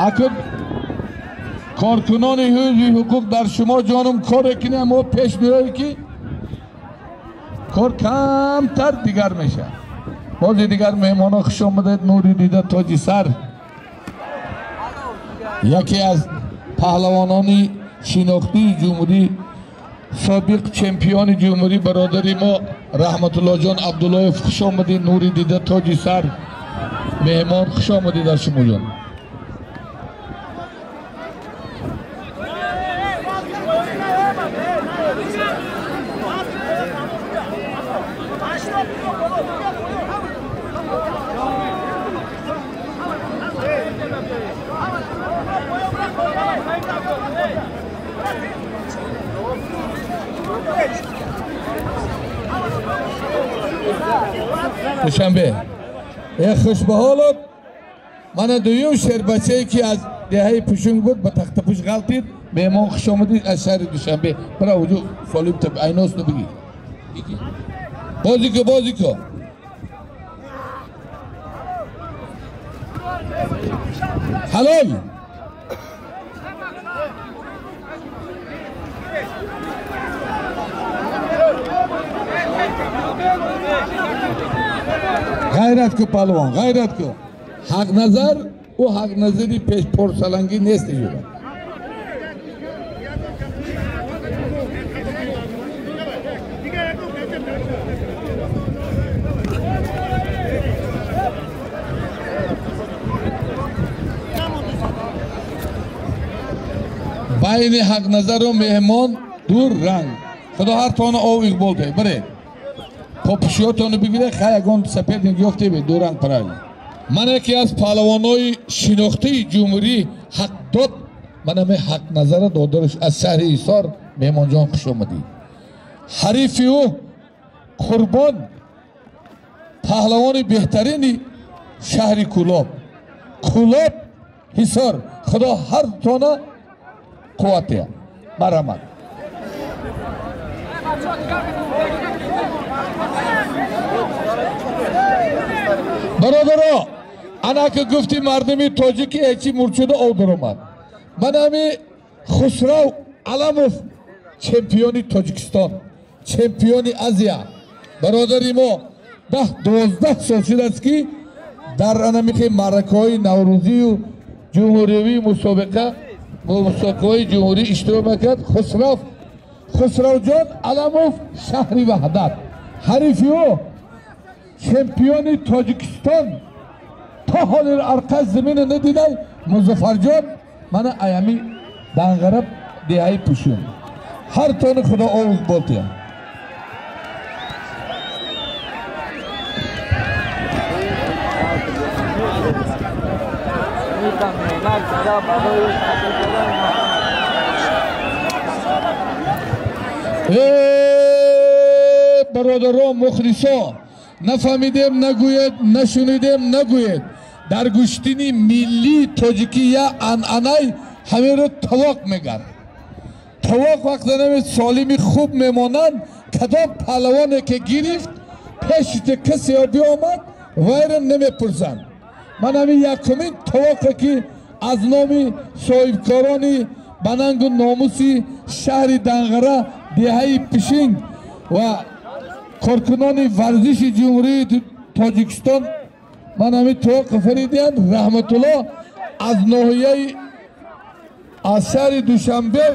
Акун коркунони ҳифзи ҳуқуқ дар шумо ҷонум коре кинем, мо пеш меоем ки кор камтар дигар мешавад. Бози дигар меҳмонҳо хуш омадед, нури дида тоҷи сар. Яке аз паҳлавонони шинохтии ҷумҳурӣ, собиқ чемпиони ҷумҳурӣ, бародари мо Раҳматуллоҷон Абдуллоев, хуш омадед, нури дида тоҷи сар. Меҳмон хуш омадед аз шумоҷон. Душанбе. Хушбаҳолот, мана дуюм шербачае ки аз деҳаи Пушунг буд, ба Тахтапуш ғалтид. Меҳмон хуш омадед аз шаҳри Душанбе. Бира уҷу солим таб айносну бигир. Бозӣ ку, бозӣ ку. Ҳалол. Ғайрат ку палвон, ғайрат ку. Ҳақназар, ӯ ҳақназари пеш порсалангӣ нест иҷора. Байни ҳақназару меҳмон дур ранг. Худо ҳар тона ов иқбол диҳад. Бире. Попушиётону бигире, хай ягон соперник ёфтебе, ду ранг правильно. Ман яке аз паҳлавонои шинохтаи ҷумҳурӣ ҳақ дод, манаме Ҳақназара додараш аз шаҳри Ҳисор. Меҳмонҷон хуш омадӣ. Ҳарифи ӯ Қурбон, паҳлавони беҳтарини шаҳри Кӯлоб. Кӯлоб, Ҳисор. Худо ҳар тона қувват диҳад. Марҳамат. Бародаро, ана ки гуфти мардуми тоҷики ҳечи мурчуда ов даромад. Ман ҳами Хусрав Аламов, чемпиони Тоҷикистон, чемпиони Азия, бародари мо 10-12 сол шудааст ки дар анамихи маъракаҳои наврӯзию ҷумҳуриявии мусобиқа, мусобиқаҳои ҷумҳурӣ иштирок мекард. Хусравҷон Аламов, шаҳри Ваҳдат. Ҳарифи ӯ чемпиони Тоҷикистон, то ҳолир арқа замина надидай, Музаффарҷон, мана аями Данғара, деҳаи Пушун. Ҳар тони худо ов иқбол диҳад. Бародаро, мухлисо, нафаҳмидем нагӯед, нашунидем нагӯед. Дар гӯштини миллии тоҷикӣ я анъанай ҳамеро тавоқ мегардад. Тавоқ вақте нами солими хуб мемонанд, кадом паҳлавоне ки гирифт, пешите касе биомад, вайро намепурсанд. Ман ҳамин якумин тавоқе ки аз номи соҳибкорони ба нангу номуси шаҳри Данғара, деҳаи Пишинг ва коркунони варзиши ҷумҳурии Тоҷикистон ман ҳамин тавоқ фаридиям. Раҳматулло аз ноҳияи аз шаҳри Душанбе,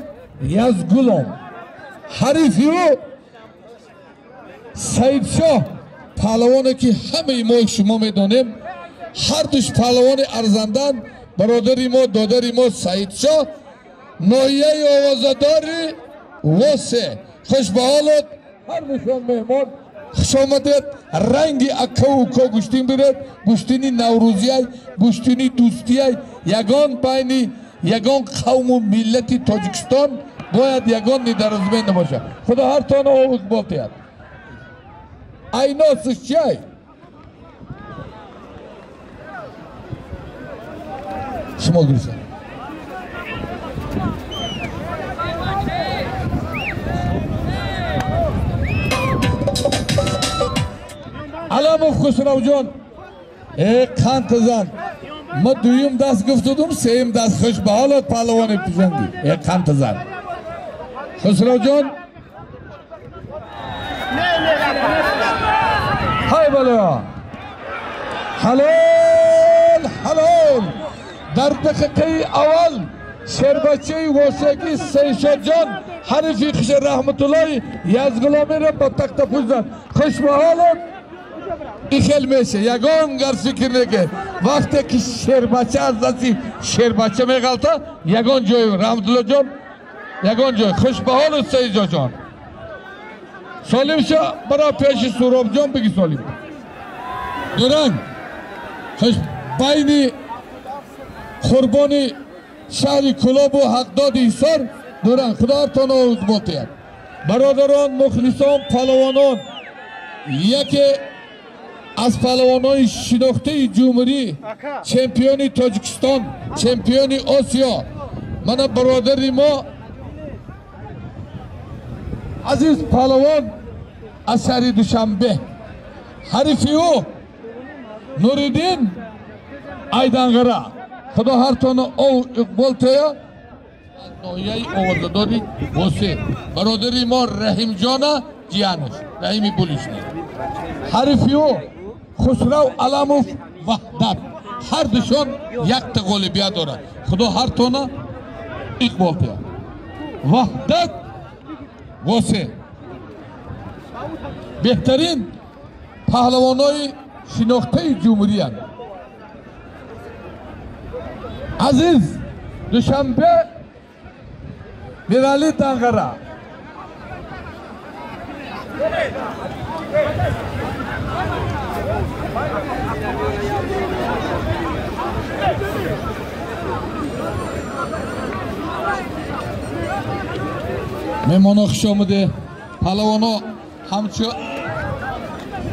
Язгулом. Ҳарифи ӯ Саидшоҳ, паҳлавоне ки ҳамаи мо шумо медонем, ҳардуш паҳлавони арзанданд. Бародари мо, додари мо Саидшоҳ, ноҳияи овозадори Восе. Хуш ба ҳолот, ҳар душон меҳмон хуш омадед. Ранги акаву уко гӯштин биред, гӯштини наврӯзияй, гӯштини дӯстияй. Ягон байни ягон қавму миллати Тоҷикистон бояд ягон недоразумение набошад. Худо ҳар тона ов иқбол диҳад. Айносиш чиай? Шумо гирифтед. Аламов Хусравҷон, Қантызан ма дуюм даст гуфтудум, сеюм даст. Хуш ба ҳолат, паҳлавони пужангӣ. Қантызан Хусравҷон, ҳай балоя, ҳалол, ҳалол. Дар дақиқаи аввал шербачаи Восегӣ Сейшоҷон ҳарифи хуш Раҳматуллои Язғуломиро ба тахтапӯш зад. Хуш ба ҳолат, ин хел меша, ягон гар фикр неке. Вақте ки шербача аз дасти шербача меғалта, ягон ҷой, Раҳматуллоҷон, ягон ҷой. Хуш ба ҳолат, Саидҷон, солим ша. Бара пеши Суробҷон биги, солим дуранг. Хуш байни Қурбони шаҳри Кӯлобу Ҳақдоди Ҳисор дуранг. Худо ҳартон иқбол диҳад. Бародарон, мухлисон, паҳлавонон, яке аз паҳлавонони шинохтаи ҷумҳурӣ, чемпиони Тоҷикистон, чемпиони Осиё, мана бародари мо азиз паҳлавон аз шаҳри Душанбе, ҳарифи ӯ Нуриддин Айданғара. Худо ҳартона ов иқбол тея. Аз ноҳияи овозадори Восе бародари мо Раҳимҷона ҷиянаш Раҳими Булишни, ҳарифи ӯ Хусрав Аламов Ваҳдат. Ҳардушон якта ғолибият дорад. Худо ҳартона иқбол тея. Ваҳдат, Восе, беҳтарин паҳлавонои шинохтаи ҷумҳуриянд. Азиз Душанбе, Мирали Данғара. Меҳмоно, хуш омаде. Паҳлавоно ҳамчун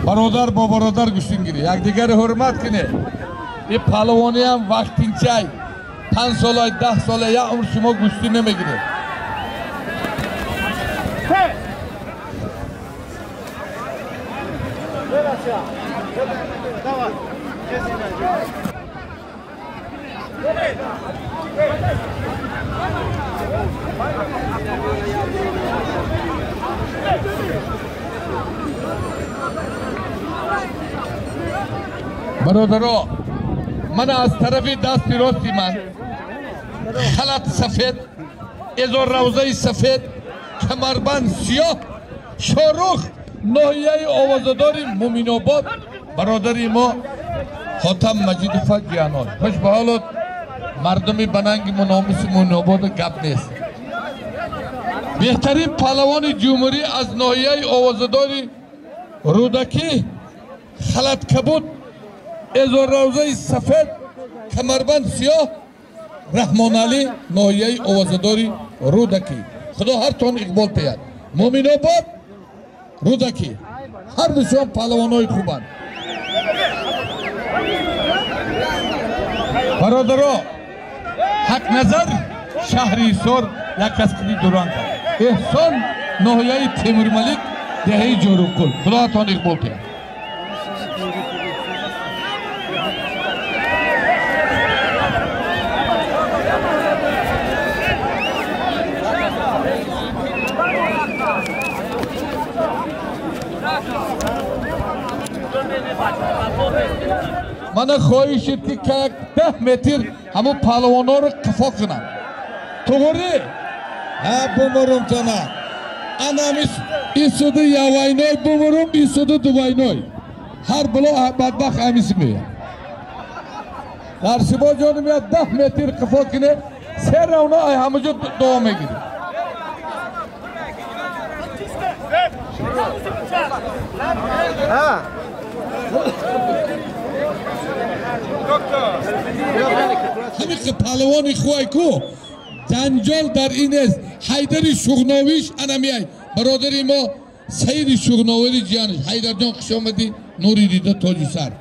бародар бо бародар гӯштин гирӣ, якдигаро ҳурмат кунед. И паҳлавониам вақтинчай, 5 сола, 10 сола, як умр шумо гӯштӣ намегиред. Бародаро, ман аз тарафи дасти рости ман халат сафед, эзор равзаи сафед, камарбанд сиёҳ, Шорух, ноҳияи овозадори Муминобод, бародари мо Хотам Маҷидова ҷиянон. Хуш ба ҳолот, мардуми бананги муномуси Муминобода гап нест. Беҳтарин паҳлавони ҷумҳурӣ аз ноҳияи овозадори Рӯдакӣ, халат кабуд, эзорравзаи сафед, камарбанд сиёҳ, Раҳмоналӣ, ноҳияи овозадори Рӯдакӣ. Худо ҳартон иқбол диҳад. Муъминобод, Рӯдакӣ, ҳар душон паҳлавонои хубанд. Бародаро, Ҳақназар, шаҳри Ҳисор, як кас қиди дуранг, Эҳсон, ноҳияи Темурмалик, деҳаи Ҷорукул. Худо ҳартон иқбол диҳад. Мана хоҳишед, ки как 10 метр ҳамун паҳлавонҳоро қафо кунам. Туғри ҳа, бумурумтона анами исуду явайной бумурум, исуду дувайной, ҳар було бадбахт амиси мея. Ғарсибо ҷоним, я 10 метр қафо кине, се равно ай ҳамаҷо дуо мегирем. Ҳамин паҳлавони хуай ку, ҷанҷол дар ин нест. Ҳайдари Шуғновиш анамияй, бародари мо Саиди Шуғновири ҷияниш. Ҳайдарҷон, хуш омадӣ, нури дида, тоҷи сар.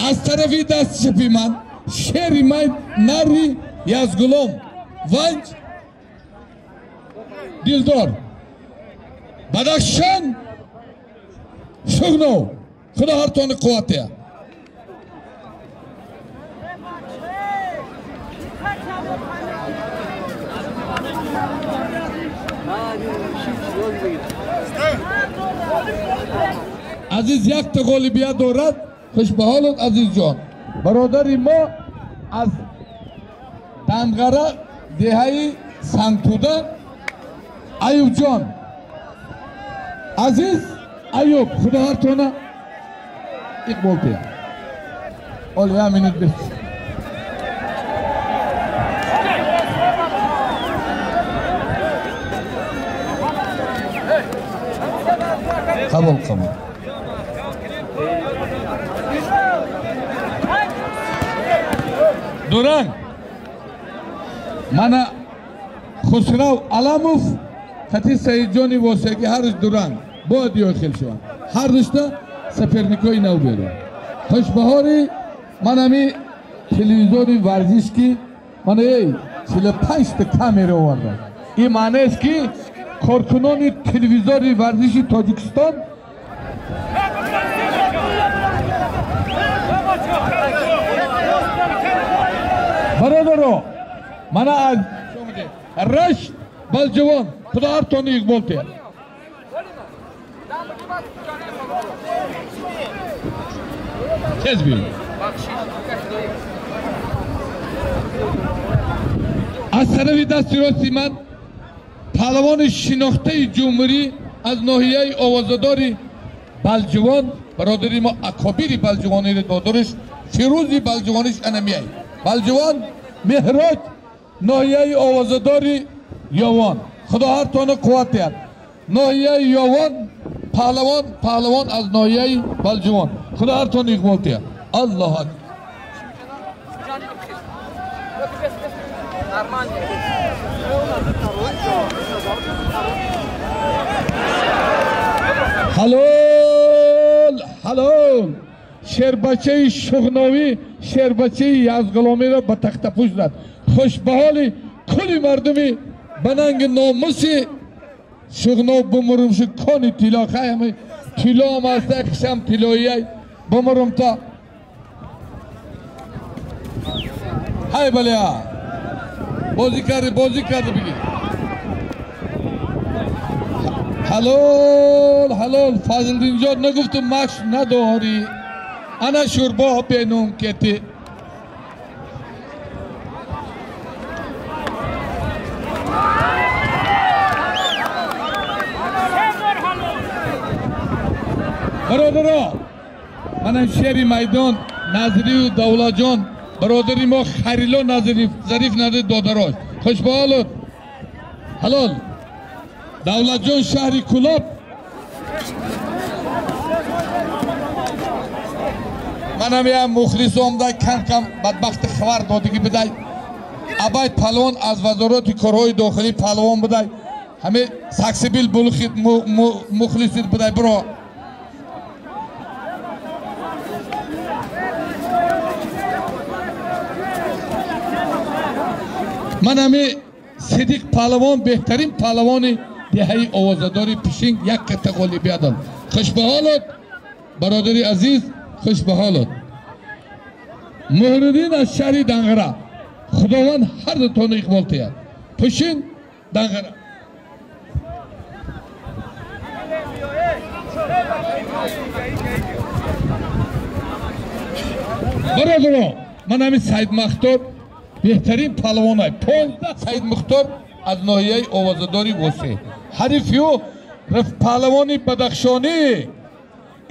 Аз тарафи дасти чапи ман шери май нари Язгулом, Ванҷ, Дилдор, Бадахшон, Шуғнов. Худо ҳартони қувват диҳад. Азиз якта ғолибият дорад. Хуш ба ҳолат Азизҷон. Бародари мо аз Данғара деҳаи Сангтуда Аюбҷон. Азиз Аюб, Худо ҳартона иқбол диҳад. Оли як минут бес. Қабул, қабул. Дуранг. Мана Хусрав Аламов хати Саидҷони Восеги ҳар рӯз дуранг. Бояд ёй хел шаванд. Ҳар рӯзта соперникои нав беранд. Хушбаҳори ман ҳами телевизори варзиш ки мана эй 45 та камера овардам. Ин маънест ки коркунони телевизори варзиши Тоҷикистон бародаро мана аз Рашт Балҷувон Худо ҳартони иқбол диҳад. Тез биёед. Аз тарафи дасти рости ман паҳлавони шинохтаи ҷумҳурӣ аз ноҳияи овозадори Балҷувон, бародари мо акобири Балҷувониро додариш Фирӯзи Балҷувониш анамияй. Балҷувон Меҳроҷ ноҳияи овозадори Ёвон. Худо ҳартона қувват диҳад. Ноҳияи Ёвон паҳлавон, паҳлавон аз ноҳияи Балҷувон. Худо ҳартона иқбол диҳад. Аллоҳ акбар. Ҳалол, ҳалол. Шербачаи Шуғновӣ шербачаи Язғуломиро ба тахтапӯш зад. Хушбаҳоли кулли мардуми ба нанги номуси Шуғнов бумурум шу кони тилло. Хай тилло ҳам аста, хишам тиллоияй бумурум та. Ҳай балия. Бозӣ карди, бозӣ карди бигир. Ҳалол, ҳалол. Фазлиддинҷон нагуфтум машқ надорӣ. Ана шӯрбо бенум кети. Бародаро, манам шери майдон Назрию Давлатҷон, бародари мо Харило Назариф, Зариф Назари додарош. Хуш ба ҳолат. Ҳалол. Давлатҷон шаҳри Кулоб. Манам як мухлис омда кам-кам бадбахти хабар додагӣ бидай. Абай палвон аз вазорати корҳои дохилӣ палвон бидай. Ҳаме саксибил булхит мухлисит бидай биро. Ман ҳами Сидиқ палвон беҳтарин палвони деҳаи овозадори Пишинг як ката ғолибият дод. Хуш ба ҳолат бародари азиз, хуш ба ҳолат. Муҳриддин аз шаҳри Данғара. Худованд ҳар дутони иқбол диҳад. Пишинг, Данғара. Бародаро, ман ҳами Саид Махтор беҳтарин палвонай. 15 Саид Мухтор аз ноҳияи овозадори Восеъ. Ҳарифи ӯ паҳлавони Бадахшонӣ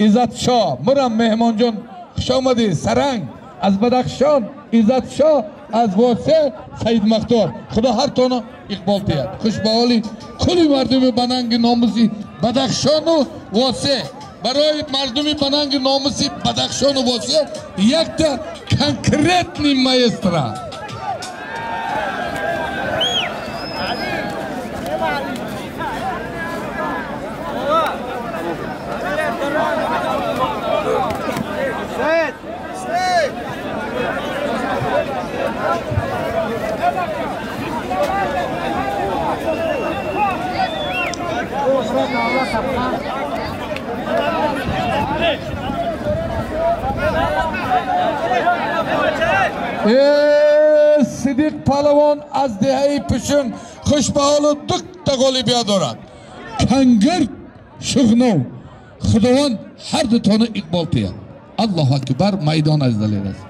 Иззатшоҳ. Мурам меҳмонҷон, хуш омадӣ. Саранг аз Бадахшон Иззатшоҳ, аз Восеъ Саид Мухтор. Худо ҳартона иқбол диҳад. Хуш ба ҳоли кулли мардуми ба нанги номуси Бадахшону Восеъ. Барои мардуми ба нанги номуси Бадахшону Восеъ якта конкретный маэстро. Сидиқ палавон аз деҳаи Пишинг хуш ба ҳолу дукта ғолибият дорад. Кангир Шуғнов. Худованд ҳар дутона иқбол тиҳад. Аллоҳу акбар. Майдон аз далер аст.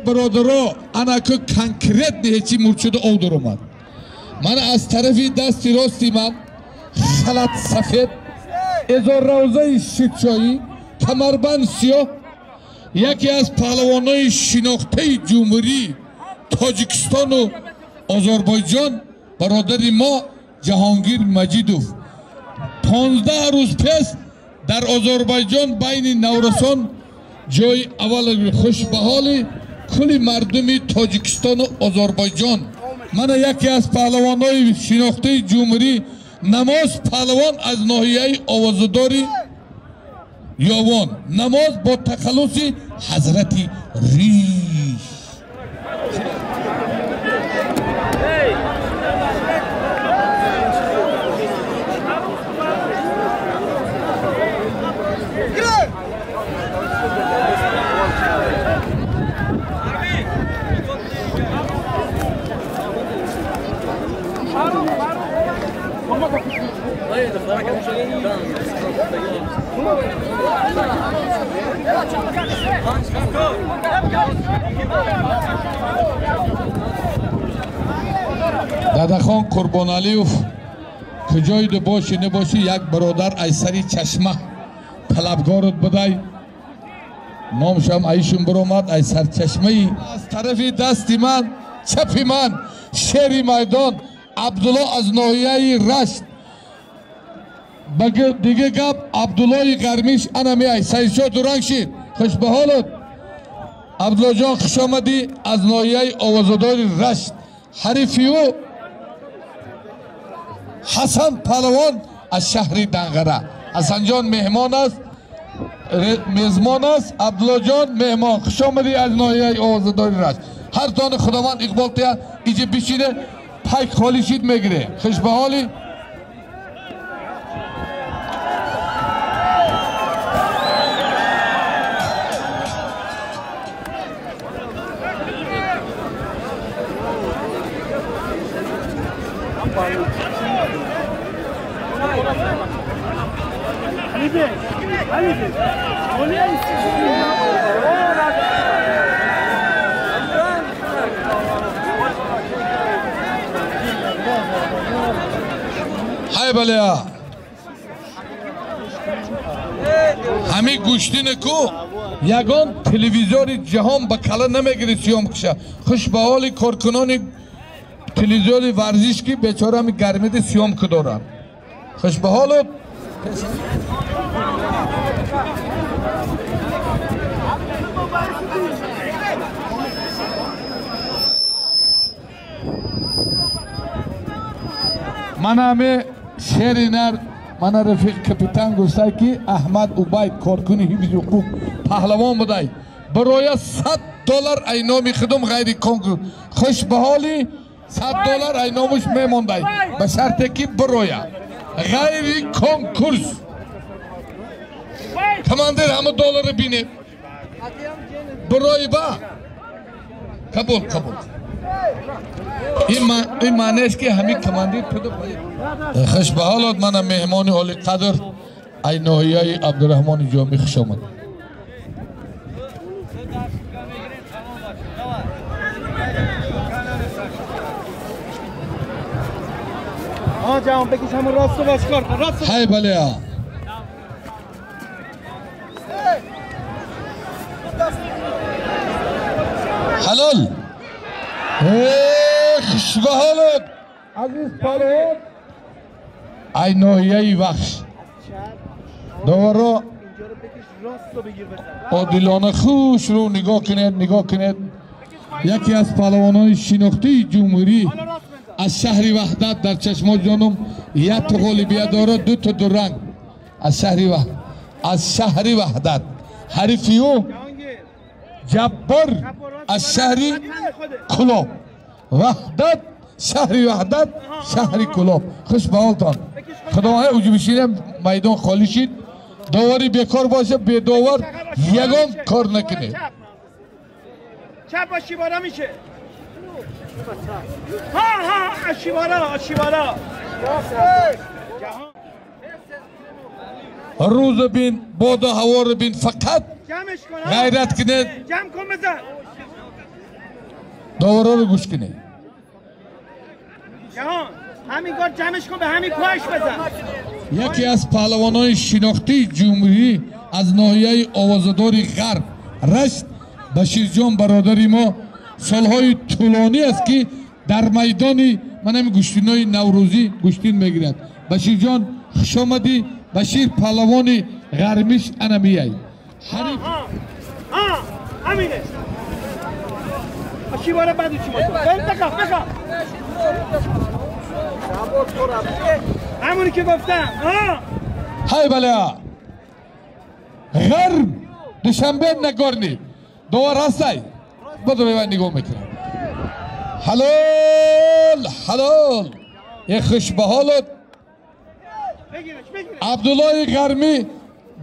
Бародаро, анаку конкретно ҳечи мурчуда ов дуромад. Мана аз тарафи дасти рости ман халат сафед, эзорравзаи ширчоӣ, камарбанд сиёҳ, яке аз паҳлавонои шинохтаи ҷумҳурии Тоҷикистону Озарбойҷон, бародари мо Ҷаҳонгир Маҷидов. 15 рӯз пеш дар Озарбойҷон байни наврасон ҷои аввал. Хуш ба ҳоли кулли мардуми Тоҷикистону Озарбойҷон. Мана яке аз паҳлавонои шинохтаи ҷумҳурӣ, Намоз паҳлавон аз ноҳияи Овозадори Ёвон, Намоз бо тахаллуси Ҳазрати Риш. Дадахон Қурбоналиев, куҷоиду бошӣ набошӣ, як бародар ай сари чашма талабгорут будай, номшам айшун биромад ай сарчашмаи. Аз тарафи дасти ман, чапи ман, шери майдон Абдулло аз ноҳияи Рашт. Дига гап, Абдуллои Гармиш ана меай. Сайидшо дуранг шид. Хуш ба ҳолат, Абдуллоҷон, хуш омадӣ аз ноҳияи Овозадори Рашт. Ҳарифи ӯ Ҳасан паҳлавон аз шаҳри Данғара. Ҳасанҷон меҳмон аст, мезмон аст, Абдуллоҷон меҳмон. Хуш омадӣ аз ноҳияи Овозадори Рашт. Ҳар дона Худованд иқбол тиҳад. Иҷа бишине, пайк холӣ шид мегире. Хуш ба ҳоли. Ҳай балеа, ҳамин гӯштина ку ягон телевизори ҷаҳон ба кала намегири сиём киша. Хуш ба ҳоли коркунони телевизори варзиш, ки бечора ҳами гармида сиёмка доранд. Хуш ба ҳолу. Мана ҳаме шери нар, мана рафиқ капитан гуфтай, ки Аҳмад Убайд, коркуни ҳифзи ҳуқуқ, паҳлавон будай, бароя $100 ай номи худум ғайри конкурс. Хуш ба ҳоли, $100 ай номуш мемондай, ба шарте ки бироя ғайри конкурс. Командир, ҳама долларро бинед, бирои ба қабул, қабул. Ин маънеаш ки ҳамин командир. Хуш ба ҳолот. Мана меҳмони олиқадр ай ноҳияи Абдураҳмони Ҷомӣ, хуш омад. Ҳай балеа. Ҳалол. Хуш ба ҳолот, азиз паҳлавон ай ноҳияи Вахш. Доваро одилона хуш рӯ нигоҳ кунед, нигоҳ кунед. Яке аз паҳлавонони шинохтаи ҷумҳурӣ аз шаҳри Ваҳдат, дар чашмо ҷонум як ғолибият дорад, ду то дуранг аз шаҳри Ваҳдат. Ҳарифи ӯ Ҷаббор аз шаҳри Кулоб. Ваҳдат, шаҳри Ваҳдат, шаҳри Кулоб. Хуш ба ҳолтон. Худованд уҷу бишинем, майдон холӣ шид. Довари бекор боша, бедовар ягон кор накунед. چپ با شیبارا میشه. ها ها شیبارا شیبارا. روز بین باد و هوا رو بین فقط غیرت کنه. جمع کن بزن. داورا رو گوش کنه. جهان همین کار جمعش کن به همین پاش بزن. یکی از پهلوانای شناختی جمهوری از ناحیه آوازدار غرب رشت بشیر جان برادری ما سالهای طولانی است که در میدان من هم گشتینای نوروزی گشتین میگیرد. بشیر جان خوش آمدی. بشیر پهلوان غرمیش انمیای حریف همینه. شیبارا بعد چی بخواب بخواب همونی که گفتم. های بله غرب دوشنبه نگارنی دوار هستای بدو میوان نگاه میکنم. حلال حلال یه خوش به حالت. عبدالله غرمی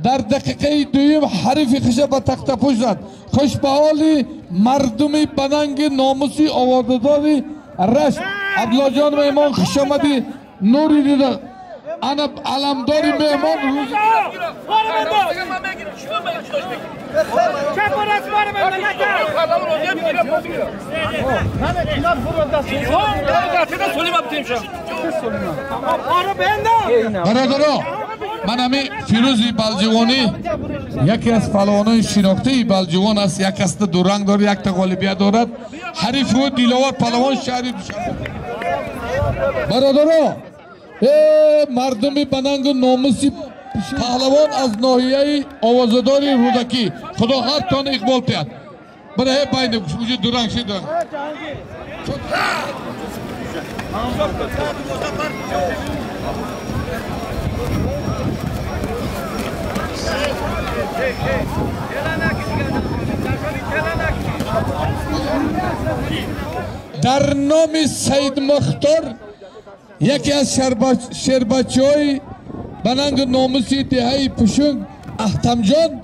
در دقیقه دویم حریف خوش به تخت پوش زد. خوش به حال مردمی بننگ ناموسی آوازداری رشت. عبدالله جان مهمان خوش آمدی. نوری دیده انا علمدار مهمان روز برادرها من همی فیروزی بلجوانی یکی از پهلوانان شناخته بلجوان است. یک است دو رنگ دارد، یک تا غالبیت دارد. حریف او دیلاور پهلوان شهری دوشنبه. برادرها مردمی بننگ و ناموسی پهلوان از ناحیه آوازدار رودکی خدا هر تان اقبال تید. برای باید وجود دو رنگ شد. در نام سید مختار یکی از شربچهای بننگ ناموسی دهه پشنگ احتم جان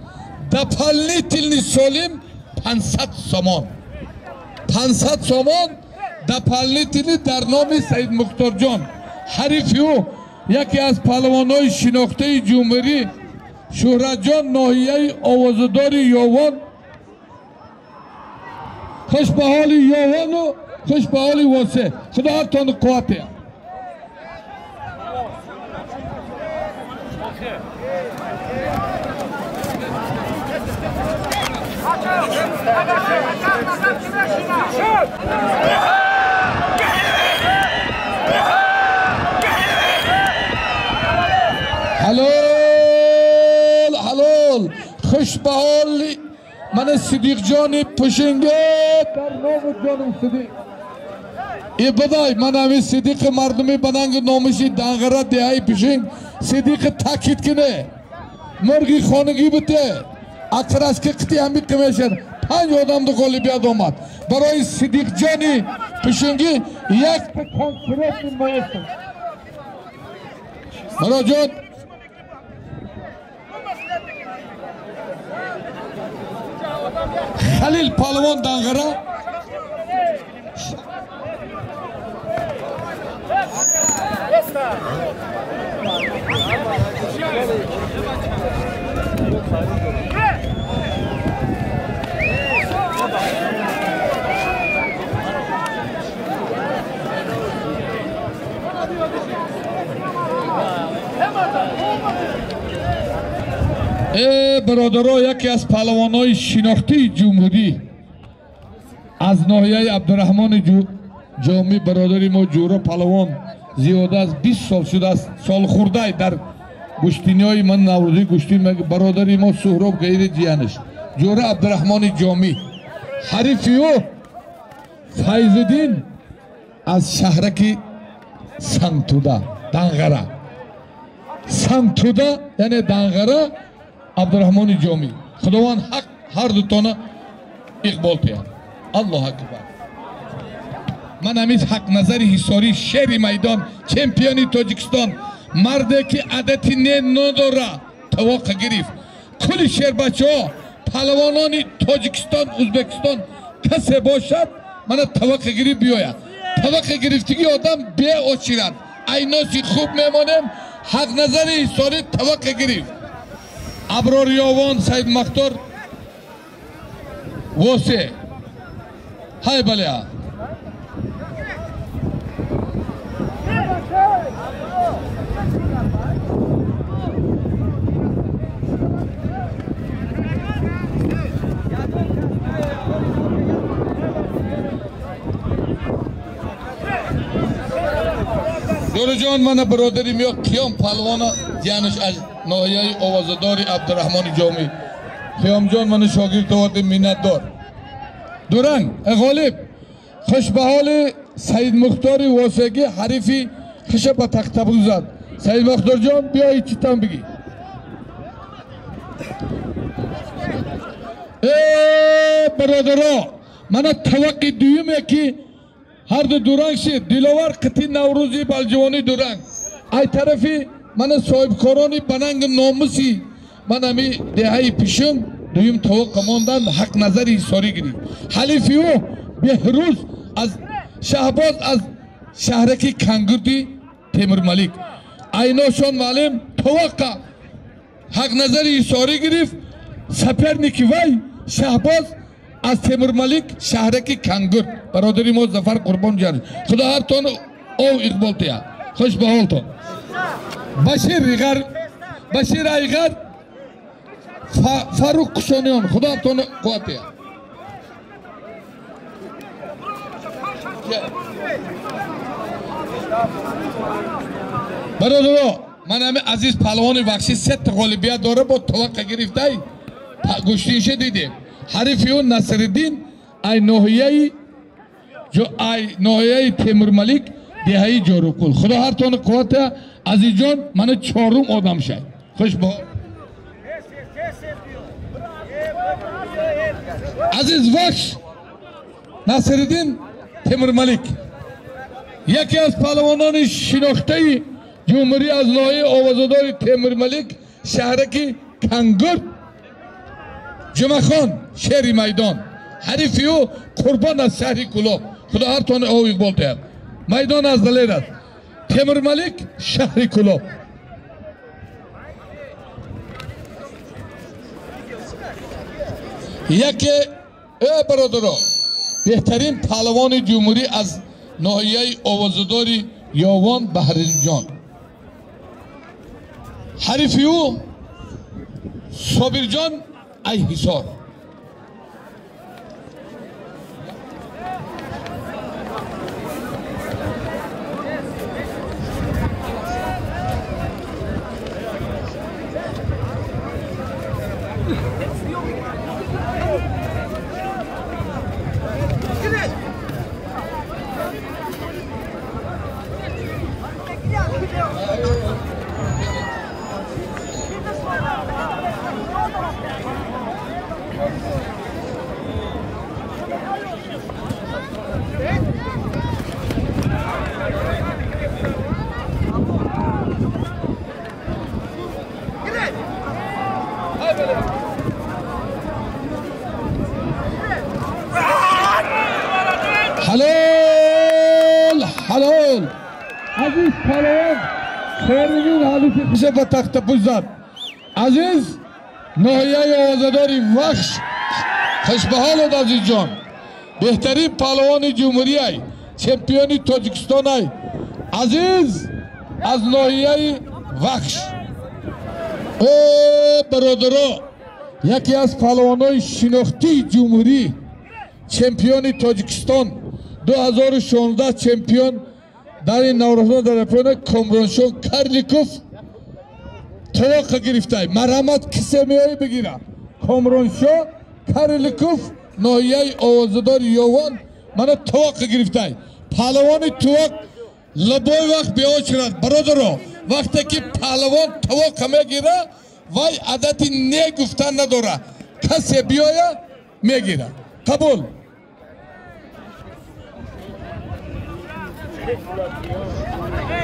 дополнительный солим 500 сомон. 500 сомон дополнительный дар номи Саид Мухторҷон. Ҳарифи ӯ яке аз паҳлавонҳои шинохтаи ҷумҳурӣ Шӯҳратҷон ноҳияи овозадори Ёвон. Хуш ба ҳоли Ёвону хуш ба ҳоли Восе. Худо ҳартону қувват диҳад. حلال حلال خوش به حال من صدیق جان پشنگه در نام جانم صدیق ای بدای من همی صدیق مردمی بننگ نامشی دنگره دهی پشنگ صدیق تاکید کنه مرغی خانگی بته اکرش که قطعی همی قمیشن 5 آدم دو غالبیت آمد برای صدیق جانی پشنگی یک کنکرت مایستم مراجعات خلیل پهلوان دنگره برادرها یکی از پهلوانای شناختی جمهوری از ناحیه عبدالرحمن جامی برادری ما جورا پهلوان زیاده از 20 سال شده است سال خورده در گشتینی من نوروزی گشتین برادری ما سهراب غیر جیانش جورا عبدالرحمن جامی حریفی او فیض‌الدین از شهرک سنتوده دنغره سنتوده یعنی دنغره عبدالرحمن جامی خداوند حق هر دو تانه اقبال پیاد الله اکبر. من همیز حق نظر حصاری شیر میدان چمپیونی تاجیکستان مرده که عادتی نه نداره تواق گرفت کل شیر بچه ها پهلوانان تاجیکستان ازبکستان Касе бошад мана таваққа гирифт биёяд. Таваққа гирифтагӣ одам беочирад. Айноси хуб мемонем. Ҳақ назари ҳисорӣ таваққа гирифт. Аброр Ёвон Саид Мухтор Восе. Ҳай бале. Ҷон мана бародари миё Қиём палвона ҷанаш аз ноҳияи овозадори Абдураҳмони Ҷомӣ. Қиёмҷон мана шогирд оварди, миннатдор. Дуранг ғолиб хушбаҳоли Саид Мухтори Восегӣ ҳарифи хиша ба тахтабуз зад. Саид Мухторҷон биё ичитан бигӣ. Э бародаро, мана таваққи дуюме ки ҳар ду дуранг шид. Диловар қити Наврӯзи Балҷувонӣ дуранг. Ай тарафи мана соҳибкорони бананги номуси ман ами деҳаи Пишум дуюм таваққа мондан ҳақ назари ҳисорӣ гирифт. Ҳалифи ӯ Беҳрӯз аз Шаҳбоз аз шаҳраки Кангурди Темурмалик. Айношон маълим таваққа ҳақ назари ҳисорӣ гирифт. Соперники вай Шаҳбоз аз Темурмалик шаҳраки Кангурд. Бародари мо Зафар Қурбон ҷан. Худо ҳартон ов иқбол тия. Хуш ба ҳолтон. Башир Иғар, Башир Айғар, Фаруқ Кушониён. Худо ҳартон қувват тия. Бародаро, ман ҳами азиз палвони вахшӣ сета ғолибият дора бо таваққа гирифтай гӯштинша дидем. Ҳарифи ӯ Насриддин ай ноҳияи Темурмалик деҳаи Ҷорукул. Худо ҳартон қувват тия. Азизҷон мана чорум одам шай. Хуш ба Азиз Вахш Насриддин Темурмалик яке аз палвонони шинохтаи ҷумҳурӣ аз ноҳияи овозадори Темурмалик шаҳраки Кангурд. Ҷумъахон шери майдон. Ҳарифи ӯ Қурбон аз шаҳри Кулоб. Худо ҳартон ов иқбол диҳад. Майдон аз далер аст. Темурмалик шаҳри Кулоб. Яке бародаро беҳтарин палвони ҷумҳурӣ аз ноҳияи овозадори Ёвон Баҳринҷон. Ҳарифи ӯ Собирҷон ай Ҳисор. حلال حلال عزیز پهلوان خیرالدین حلیفی خوشه به تخت پوش زد. عزیز ноҳияи овозадори Вахш хуш ба ҳолат азизҷон. Беҳтарин паҳлавони ҷумҳурияй, чемпиони Тоҷикистонай. Азиз аз ноҳияи Вахш. Э бародаро, яке аз паҳлавонои шинохтии ҷумҳурӣ, чемпиони Тоҷикистон 2016 чемпион дар ин наврасон дар япония Комроншон Карликов таваққа гирифтай. Марҳамат кисе меоӣ бигира. Комроншо Карликов ноҳияи овозадори Ёвон мана таваққа гирифтай. Паҳлавони тувақ лабои вақт беочирад. Бародаро, вақте ки паҳлавон таваққа мегира, вай адати не гуфтан надора. Касе биёя мегира. Қабул.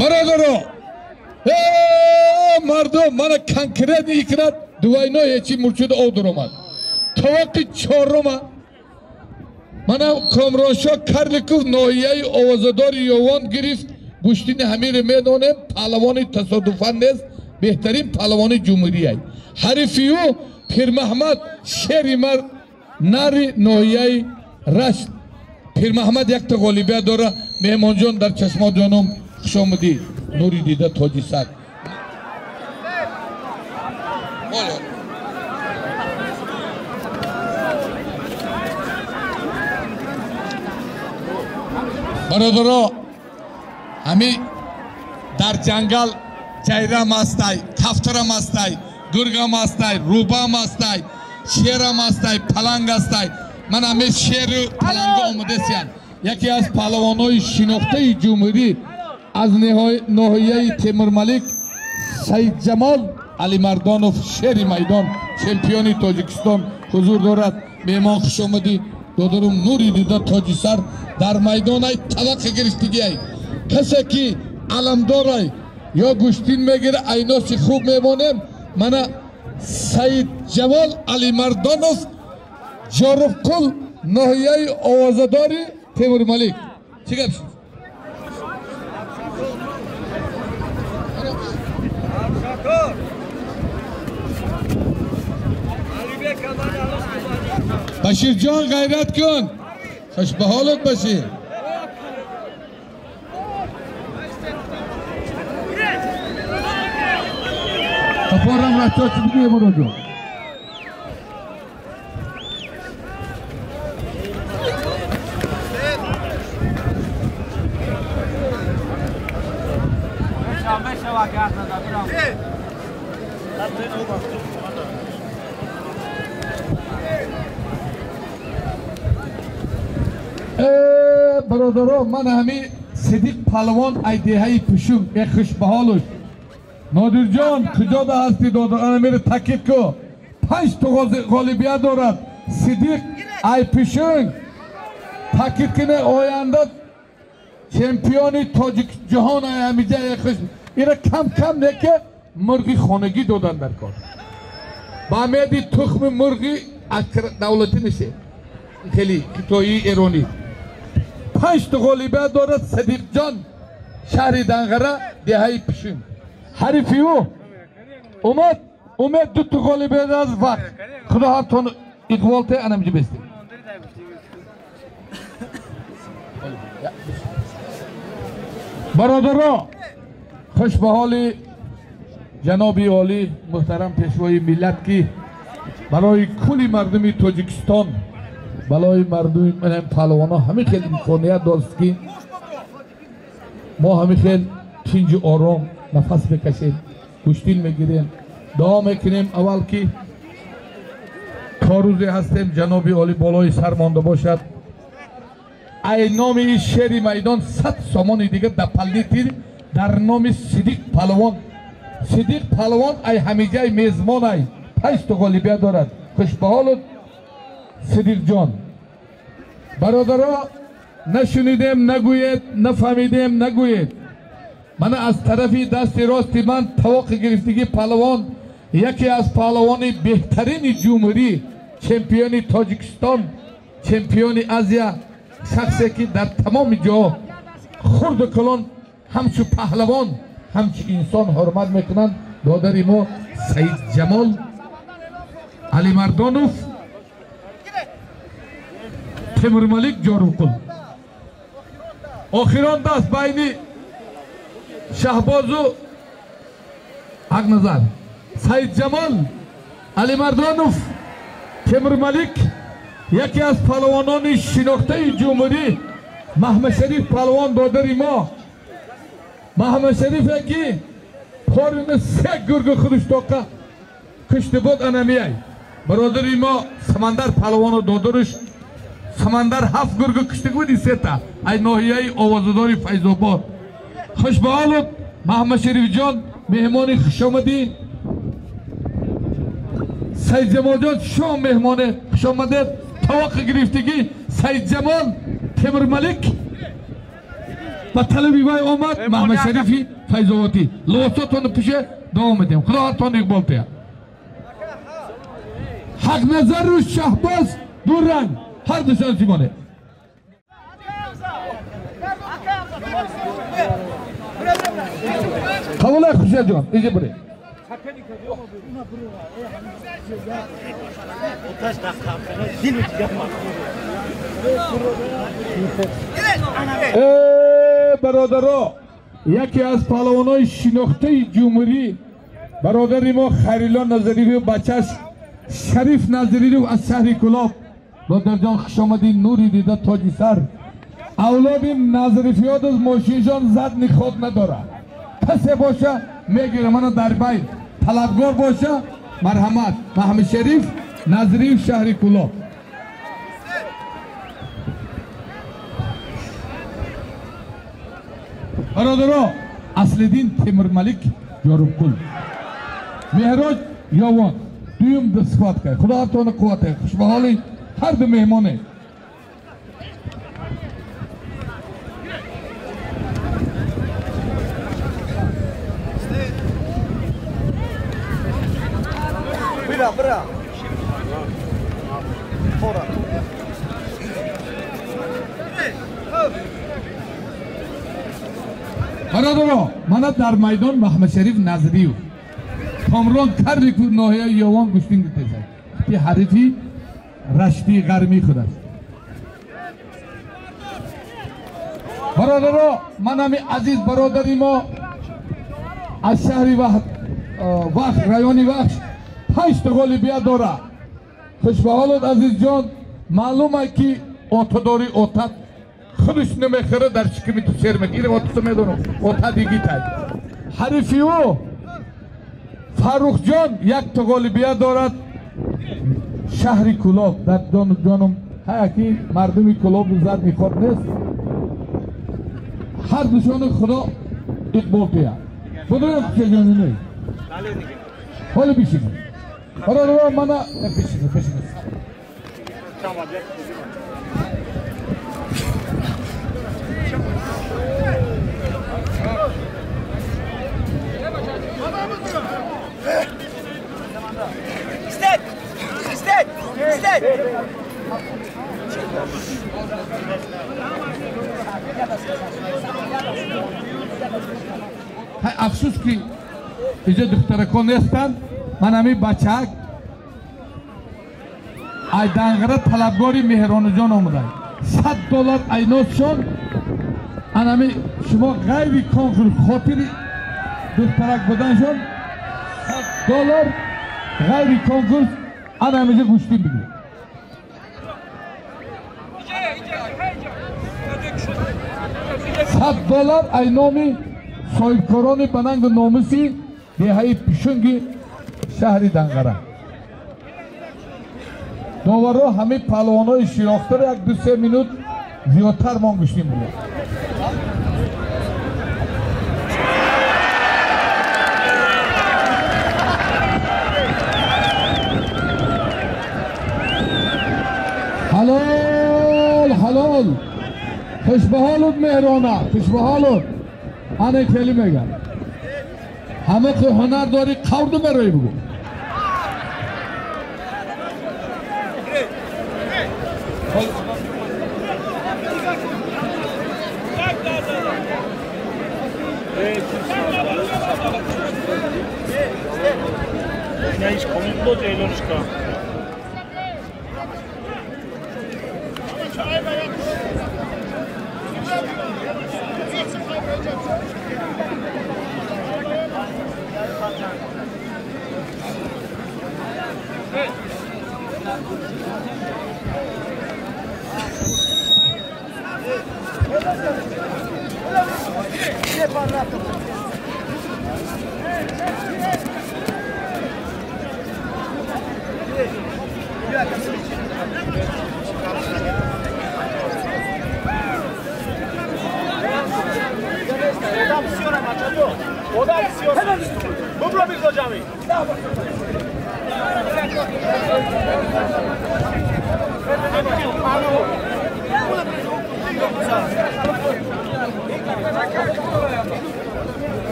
Бародаро, мардум мана конкретно икрат двойной ҳечи мурчуда ов дуромад. Таваққи чорума Мана Комроншоҳ Карликов ноҳияи овозадори Ёвон гирифт. Гӯштини ҳамиро медонем, паҳлавони тасодуфан нест, беҳтарин паҳлавони ҷумҳурияй. Ҳарифи ӯ Пирмаҳмад шери нари ноҳияи Рашт. Пирмаҳмад якта ғолибият дора. Меҳмонҷон дар чашмоҷонум хуш омадӣ. Нури дида тоҷи сар. Бародаро, ҳами дар ҷангал ҷайрам ҳастай, кафтарам ҳастай, гургам ҳастай, рӯбам ҳастай, шерам ҳастай, паланг ҳастай. Ман ҳами шеру паланга омадасиян. Яке аз паҳлавонҳои шинохтаи ҷумҳурӣ аз ноҳияи Темурмалик Саидҷамол Алимардонов, шери майдон, чемпиони Тоҷикистон ҳузур дорад. Меҳмон хуш омадӣ. Додарум, нури дида тоҷи сар дар майдонай таваққи гирифтигиай. Касе ки аламдорай ё гӯштин мегира, айноси хуб мемонем. Мана Саидҷамол Алимардонов, Ҷорубқул, ноҳияи овозадори Темурмалик. Чӣ гап шуд? Баширҷон, ғайрат кун. Хуш ба ҳолат, Башир. Қафорам рафто чӣ бигӯем, муроҷон? Бародаро, ман ҳами Сидиқ палвон айдеҳаи пушум бехушбаҳолуш. Нодирҷон, куҷода ҳасти додар? Ана мера такид ку. 5 то ғолибият дорад Сидиқ ай пушунг. Такид куне, оянда чемпиони тоҷик ҷаҳон ай ҳамиҷа хуш. Ира кам кам неке мурғи хонагӣ додан дар кор. Ба умеди тухми мурғи аз давлатӣ неше. Хеле хитоӣ эронӣ. 5 то ғолибият дорад Садиқҷон, шаҳри Данғара, деҳаи Пишин. Ҳарифи ӯ Умед, Умед 2 то ғолибият аз вақт. Худо ҳартон иқбол те анамҷи бестем. Бародаро, хуш ба ҳоли ҷаноби олӣ муҳтарам пешвои миллат, ки барои кулли мардуми Тоҷикистон, балои мардуми паҳлавонҳо ҳамин хел имконият дошт, ки мо ҳамин хел тинҷу ором нафас мекашем, гӯштин мегирем, дуо мекунем. Аввал ки то рӯзе ҳастем, ҷаноби олӣ болои сар монда бошад. Ай номи шери майдон 100 сомони дигар дополнительно дар номи Сидиқ паҳлавон. Сидиқ паҳлавон ай ҳамиҷаи мезмон ай 5 то ғолибият дорад. Хушбаҳолут Сидиқҷон. Бародаро, нашунидем нагӯед, нафаҳмидем нагӯед. Мана аз тарафи дасти рости ман тавоқи гирифтагӣ паҳлавон, яке аз паҳлавони беҳтарини ҷумҳурӣ, чемпиони Тоҷикистон, чемпиони Азия, шахсе ки дар тамоми ҷо хурду калон ҳамчун паҳлавон, ҳамчун инсон ҳурмат мекунанд, додари мо Саидҷамол Алимардонов, Темурмалик, Ҷорубқул. Охирон даст байни Шаҳбозу Ҳақназар. Саидҷамол Алимардонов, Темурмалик, яке аз паҳлавонони шинохтаи ҷумҳурӣ, Маҳмадшариф паҳлавон, додари мо. Маҳмадшарифе ки порини 3 гурги худуштоқа кушти буд, анамияй. Бародари мо Самандар паҳлавону додаруш Самандар 7 гурги кушти буд, сета ай ноҳияи овозадори Файзобод. Хуш ба ҳолут Маҳмадшарифҷон, меҳмони хушомадӣ. Саидҷамолҷон, шумо меҳмоне хушомадед. Тавоқи гирифтагӣ Саидҷамол Темурмалик ба талаби вай омад Маҳмадшарифи Файзободӣ. Либосотонро пӯше, давом медиҳем. Худо ҳартон иқбол диҳад. Ҳақназару Шаҳбоз ду ранг, ҳар душон симоне. Қабул Хуршед ҷон, иҷа биред. Бародаро, яке аз паҳлавонои шинохтаи ҷумҳурӣ бародари мо Хайрилло Назариев, бачаш Шариф Назариев аз шаҳри Кулоб. Бародарҷон, хуш омадӣ, нури дида, тоҷи сар. Авлоди Назарифиёд аз мошиншон задни ход надорад. Касе боша мегира, мана дар байн талабгор боша, марҳамат. Маҳмад Шариф Назариев, шаҳри Кулоб. Бародаро, Аслиддин Темурмалик Ҷорубқул, Меҳроҷ Ёвон, дуюм схватка. Худо ҳартона қувват диҳад. Хушбаҳоли ҳар ду меҳмоне. Бира, бира. Хора. Бародаро, мана дар майдон Маҳмадшариф Назриев, Комрон Каррику ноҳияи Ёвон гӯштин гирифтааст. Ки ҳарифи Рашти Ғармӣ худ аст. Бародаро, ман ҳами азиз бародари мо аз шаҳри Вахш, райони Вахш, 5 та ғолибият дорад. Хушбаҳолот, азизҷон, маълум аст ки отадори отат худаш намехӯрад, дар шиками ту сер мекунад. Отато медонам, ота дигитай. Ҳарифи ӯ Фаррухҷон 1 та ғолибият дорад, шаҳри Кулоб. Дар ҷоном ҳаяки мардуми Кулоб зад мехӯрд нест. Ҳар душони Худо иқбол кунад. Будуем хушҷонӣ. Ҳоло бишинед. Бародарон, мана бишинед, бишинед. İstet! İstet! İstet! Афсӯс ки иҷа духтаракон нестанд. Ман ҳамин бачаак ай Данғара талабгори Меҳрониҷон омаданд. $100 айносшон. Анами шумо ғайри конкурс хотири духтарак буданшон $100 ғайри конкурс ана ҳамиҷа гӯштин бигиред. $100 ай номи соҳибкорони ба нангу номуси деҳаи Пишунги шаҳри Данғара. Доварро ҳамин паҳлавонои шинохтаро 1-2-3 минут зиёдтар мон гӯштин бигиред. Ҳалол, ҳалол. Хушбаҳолуд Меҳрона, хушбаҳолуд. Ана хеле мегам. Ҳама ки ҳунар дорӣ қаврду мероӣ бигӯ.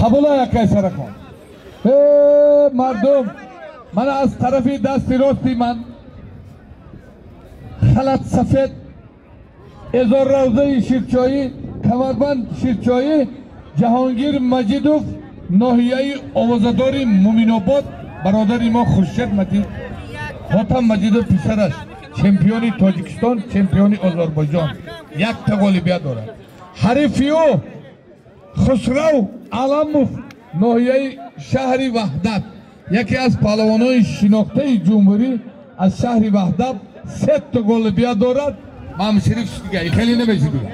Қабула якай саракон. Мардум, ман аз тарафи дасти рости ман халат сафед, эзор равзаи Ширчоӣ, камарбанд Ширчоӣ, Ҷаҳонгир Маҷидов, ноҳияи овозадори Муминобод, бародари мо Хуршед Маҷид, Хотам Маҷидов писараш, чемпиони Тоҷикистон, чемпиони Озарбойҷон, якта ғолибият дорад. Ҳарифи ӯ Хусрав Аламов, ноҳияи шаҳри Ваҳдат, яке аз паҳлавонони шинохтаи ҷумҳурӣ аз шаҳри Ваҳдат, сета ғолибият дорад. Мамшериф дига хеле намеши дига.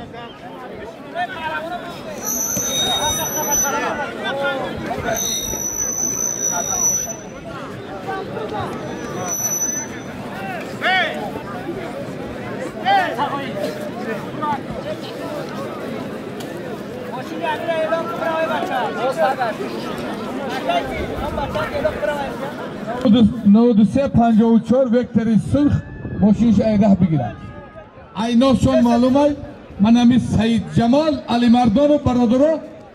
نود سه 54 вектори сурх мошинш айраҳ бигирад. Айношон маълумай, ман ҳами Саидҷамол Алимардонов бародаро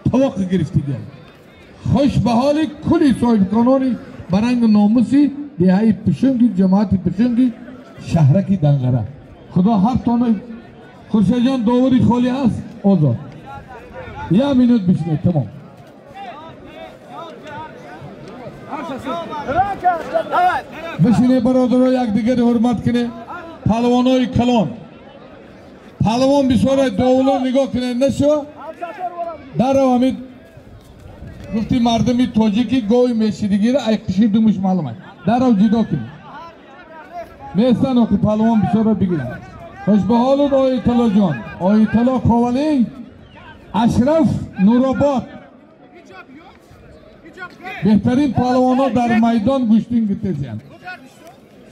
тавоқ гирифтигиям. Хуш ба ҳоли кулли соҳибкорони баранги номуси деҳаи Пишунги, ҷамоати Пишунги, шаҳраки Данғара. Худо ҳар тона. Хуршедҷон, довари холӣ ҳаст, озод. Як минут бишинед, тамом. Бишинед бародаро, якдигари ҳурмат кунед. Паҳлавонои калон, паҳлавон бисёре, довуло нигоҳ кунед, нашава дарав. Ҳамин гуфти мардуми тоҷики гови мешидигира ай қиши думуш маълум аст. Дарав ҷудо кунед, местан охи паҳлавон бисёро бигиранд. Хушбаҳолуд Оиталлоҷон, Оиталло Ковалӣ, Ашраф Нуробод, беҳтарин паҳлавонҳо дар майдон гӯштин гиртезиянд.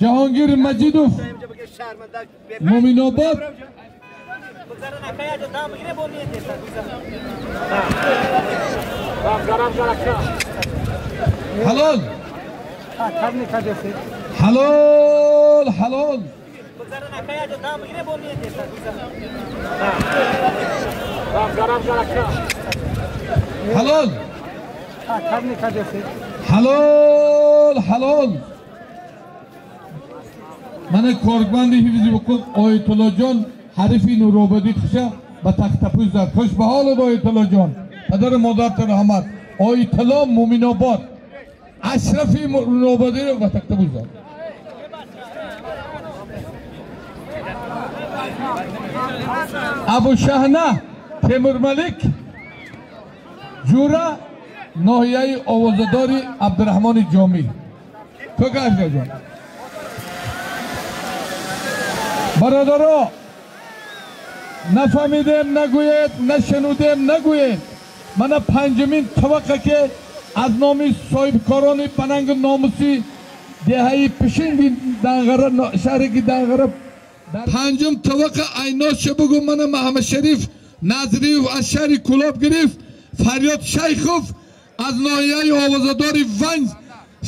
Ҷаҳонгир Маҷидов, Муминобод. Ҳалол, ҳалол, ҳалол. Ҳалол, ҳалол, ҳалол. Мана коргманди ҳифзи ҳуқуқ Оятуллоҷон ҳарифи Нурободӣ хуша ба тахтапӯш зад. Хуш ба ҳолат Оятуллоҷон, падару модарта раҳмат. Оятулло Муминобод Ашрафи Нурободиро ба тахтапӯш зад. Абушаҳна Темурмалик, Ҷура, ноҳияи овозадори Абдураҳмони Ҷомӣ. Кӯкашҷон, бародаро, нафаҳмидем нагӯед, нашунудем нагӯед. Мана панҷумин таваққа ки аз номи соҳибкорони пананги номусӣ деҳаи Пишинги Данғара, шаҳри Данғара, панҷум таваққа айноша бугу. Мана Маҳамадшариф Назриев аз шаҳри Кулоб гирифт. Фарёд Шайхов аз ноҳияи овозадори Ванҷ,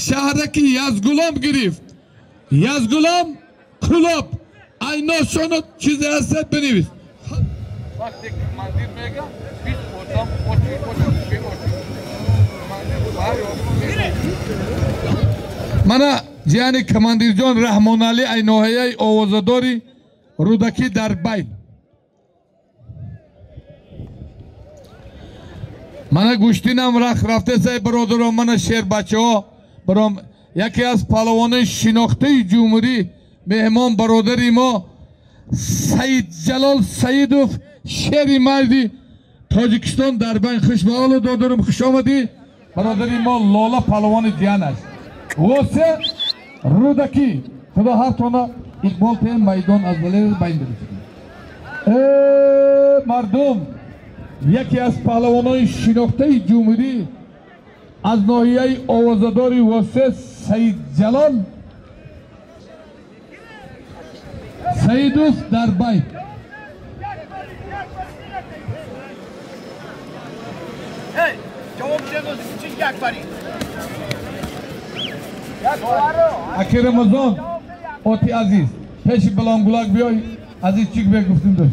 шаҳраки Язгулом гирифт. Язгулом, Кулоб, айношоно чизе ҳастад бинавис. Вақте командир мега, 20 одам очи очи очи. Мана ҷияни командирҷон Раҳмоналӣ ай ноҳияи овозадори Рӯдакӣ дар байт. Мана гӯштинам рах рафтесай бародарон, мана шербачаҳо баром, яке аз паҳлавонои шинохтаи ҷумҳурӣ, меҳмон бародари мо Саидҷалол Саидов, шери марди Тоҷикистон дар байн. Хушбаҳолу додарум, хушомадӣ бародари мо. Лола паҳлавони ҷиян аст. Восе, Рӯдакӣ. Худо ҳартона иқбол тем, майдон аз вале байн бирисед. Мардум, яке аз паҳлавонои шинохтаи ҷумҳурӣ аз ноҳияи овозадори Восе, Саидҷалол Саидов дар байт. Аки Рамазон оти азиз пеши балонгулак биёй азиз чик бе гуфтим дошт.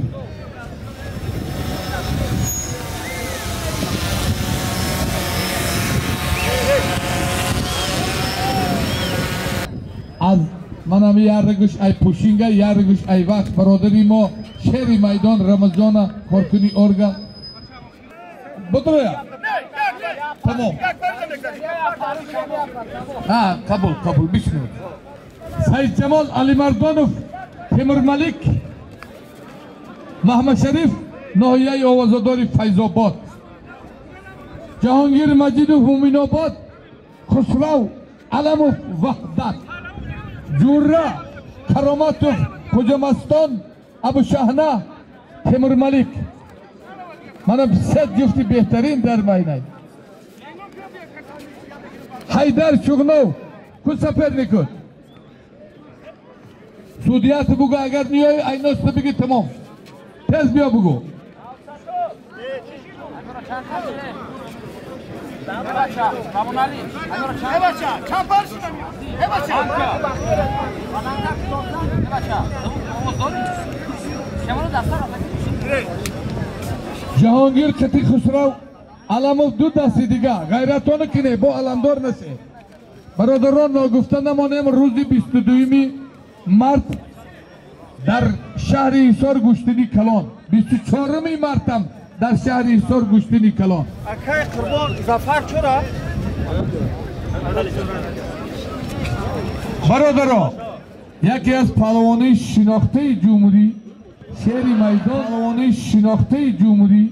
Аз манам яргуш ай пушинга яргуш ай вақт бародари мо шери майдон Рамазона коркуни орга бодроя тамом. Ҳа қабул қабул бишнуд. Саидҷамол Алимардонов Темурмалик Маҳмадшариф ноҳияи овозадори Файзобод. Ҷаҳонгир Маҷидов Муминобод. Хусрав Аламов Ваҳдат. Ҷурра Кароматов Хуҷамастон Абушаҳна Темурмалик. Манам се ҷуфти беҳтарин дар майнай. Ҳайдар Шуғнов ку соперникут? Судият бугу агар ниёй айноста биги тамом. Тез биё бугу. Ҷаҳонгир қати Хусрав Аламов ду дасти дига ғайратона кине бо аламдор насе. Бародарон ногуфта намонем рӯзи 22 март дар шаҳри Ҳисор гӯштини калон. 24 мартам дар шаҳри Ҳисор гӯштини калон. Акай Қурбон Зафар чора? Бародарон яке аз паҳлавонои шинохтаи ҷумҳурӣ шери майдон паҳлавонои шинохтаи ҷумҳурӣ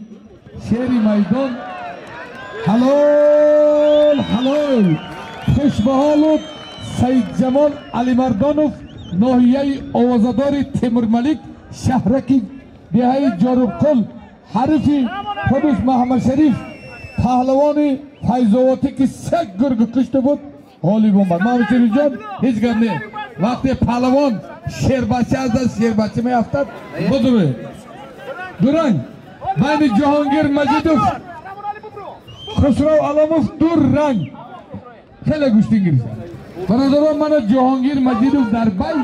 шери майдон ҳалол ҳалол хушбаҳолу Саидҷамол Алимардонов ноҳияи овозадори Темурмалик шаҳраки деҳаи Ҷорубқул ҳарифи худуш Маҳмадшариф паҳлавони Файзовотӣ ки се гургу кушта буд ғолиб омад. Маҳмадшарифҷон ҳеҷ гап не. Вақте паҳлавон шербача аз даст шербача меафтад будуре. Дуранг байни Ҷаҳонгир Маҷидов Хусрав Аламов ду ранг хеле гӯштин гирифта. Бародарон мана Ҷаҳонгир Маҷидов дар бай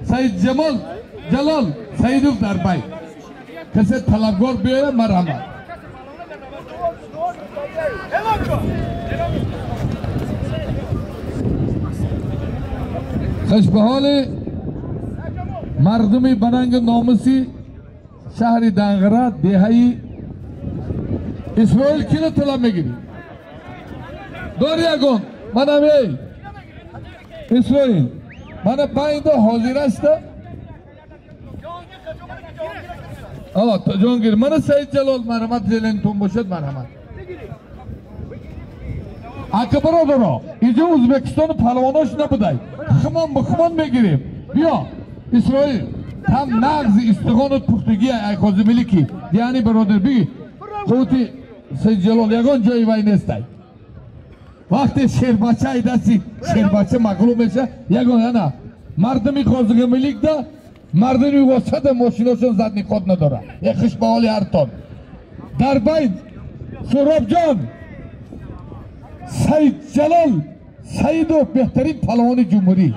Саидҷамол Ҷалол Саидов дар бай. Касе талабгор биёяд марҳамат. Хушбаҳоли мардуми бананги номуси шаҳри Данғара деҳаи Исроил киро талаб мегирӣ? Дори ягон манам эй Исроил мана байнда ҳозир аста. Ҷонгир мана Саид Ҷалол марҳамат зелентон бошад марҳамат. Ака бародаро инҷо Ӯзбекистону паҳлавонош набудай. Химон ба химон мегирем. Биё Исроил там нағзи истиғону пухтагӣ ай Қозимилики яъни бародар биги қуввати Саид Ҷалол ягон ҷои вай нестай. Вақте шербача ай дасти шербача мағлуб меша ягон ана мардуми Қозимиликда мардуми восада мошиношон задни ход надора. Е хуш ба ҳоли ҳартон. Дар байн Суҳробҷон Саидҷалол Саидов беҳтарин паҳлавони ҷумҳурӣ.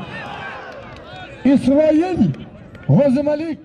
Исроил Ғозималик